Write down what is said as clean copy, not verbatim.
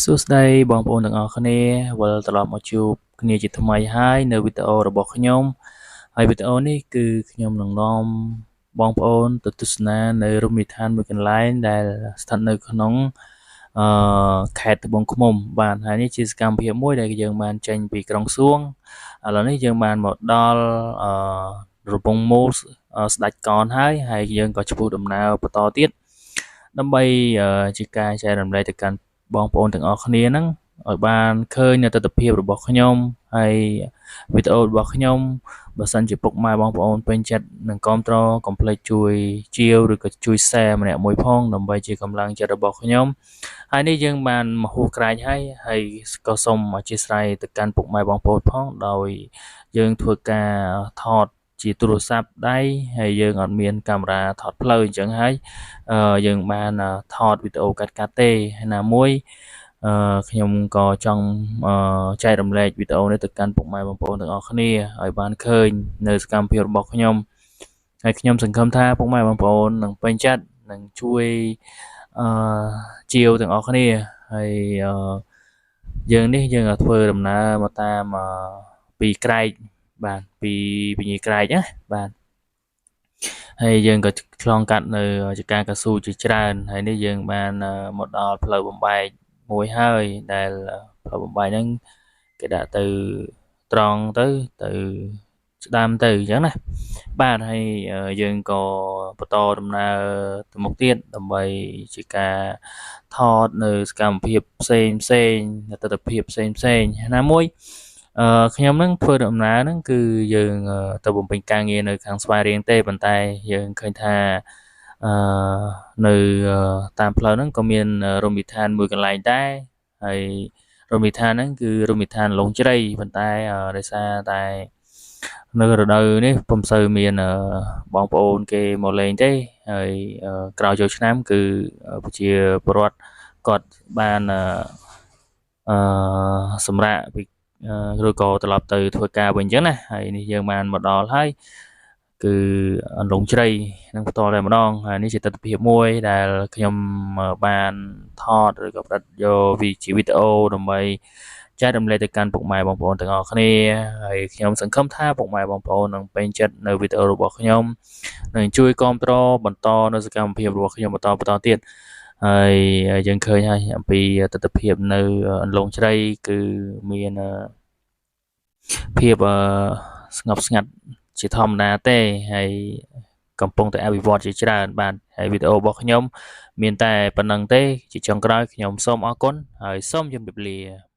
សួស្តីបងប្អូនទាំងអស់គ្នាវិលត្រឡប់មកជួបគ្នាជាថ្មីហើយនៅវីដេអូរបស់ខ្ញុំហើយវីដេអូនេះគឺខ្ញុំនឹងនាំបងប្អូនទៅទស្សនានៅរមណីយដ្ឋានមួយកន្លែងដែលស្ថិតនៅក្នុងខេត្តត្បូងឃ្មុំបាទហើយនេះជាសកម្មភាពមួយដែលយើងបានចេញពីក្រុងសួងឥឡូវនេះយើងបានមកដល់រពងមូលស្ដេចកនហើយហើយយើងក៏ឆ្ពោះដំណើរបន្តទៀតដើម្បីជាការចែករំលែកទៅកាន់បងប្អូនទាំងអស់គ្នាហ្នឹងឲ្យបានឃើញនៅទិដ្ឋភាពរបស់ខ្ញុំហើយវីដេអូរបស់ខ្ញុំបើសិនជាពុកម៉ែបងប្អូនពេញចិត្តនឹងគាំទ្រកុំភ្លេចជួយជាវឬក៏ជួយ share ម្នាក់មួយផងដើម្បីជាកម្លាំងចិត្តរបស់ខ្ញុំហើយនេះយើងបានមកហួសក្រែកហើយហើយក៏សូមអធ្យាស្រ័យទៅកាន់ពុកម៉ែបងប្អូនផងដោយយើងធ្វើការថតជាទូរស័ព្ទដៃហើយយើងអត់មានកាមេរ៉ាថតផ្លូវអញ្ចឹងហើយយើងបានថតវីដេអូកាត់ៗទេហើយណាមួយខ្ញុំក៏ចង់ចែករំលែកវីដេអូនេះទៅកាន់ពុកម៉ែបងប្អូនទាំងអស់គ្នាឲ្យបានឃើញនៅសកម្មភាពរបស់ខ្ញុំហើយខ្ញុំសង្ឃឹមថាពុកម៉ែបងប្អូននឹងពេញចិត្តនឹងជួយជាវទាំងអស់គ្នាហើយយើងនេះយើងធ្វើដំណើរមកតាមពីក្រែកបាទពីពញាក្រែកណាបាទហើយយើងក៏ឆ្លងកាត់នៅចការកស៊ូជាច្រើនហើយនេះយើងបានមកដល់ផ្លូវបំបែកមួយហើយដែលផ្លូវបំបែកហ្នឹងគេដាក់ទៅត្រង់ទៅស្ដាំទៅអញ្ចឹងណាបាទហើយយើងក៏បន្តដំណើរទៅមុខទៀតដើម្បីជាការថតនៅសកម្មភាពផ្សេងផ្សេងទិដ្ឋភាពផ្សេងផ្សេងណាមួយខ្ញុំនឹងធ្វើដំណើរហ្នឹងគឺយើងទៅបំពេញការងារនៅខាងស្វាយរៀងទេប៉ុន្តែយើងឃើញថានៅតាមផ្លូវហ្នឹងក៏មានរមណីយដ្ឋានមួយកន្លែងដែរហើយរមណីយដ្ឋានហ្នឹងគឺរមណីយដ្ឋានលងជ្រៃប៉ុន្តែដោយសារតែនៅរដូវនេះពុំសូវមានបងប្អូនគេមកលេងទេហើយក្រោយចូលឆ្នាំគឺប្រជាពលរដ្ឋគាត់បានសម្រាកពីឬក៏ត្រឡប់ទៅធ្វើការវិញអញ្ចឹងណាហើយនេះយើងបានមកដល់ហើយគឺអន្លង់ជ្រៃនឹងផ្ទាល់តែម្ដងហើយនេះជាទិដ្ឋភាពមួយដែលខ្ញុំបានថតឬក៏ផ្ដិតយកវាជាវីដេអូដើម្បីចែករំលែកទៅកាន់ពុកម៉ែបងប្អូនទាំងអស់គ្នាហើយខ្ញុំសង្ឃឹមថាពុកម៉ែបងប្អូននឹងពេញចិត្តនៅវីដេអូរបស់ខ្ញុំនឹងជួយគាំទ្របន្តនៅសកម្មភាពរបស់ខ្ញុំបន្តទៀតហើយយើងឃើញហើយអំពីទិដ្ឋភាពនៅអន្លង់ជ្រៃគឺមានភាពស្ងប់ស្ងាត់ជាធម្មតាទេហើយកំពុងតែអភិវឌ្ឍជាច្រើនបាទហើយវីដេអូរបស់ខ្ញុំមានតែប៉ុណ្្នឹងទេជាចុងក្រោយខ្ញុំសូមអរគុណហើយសូមជម្រាបលា។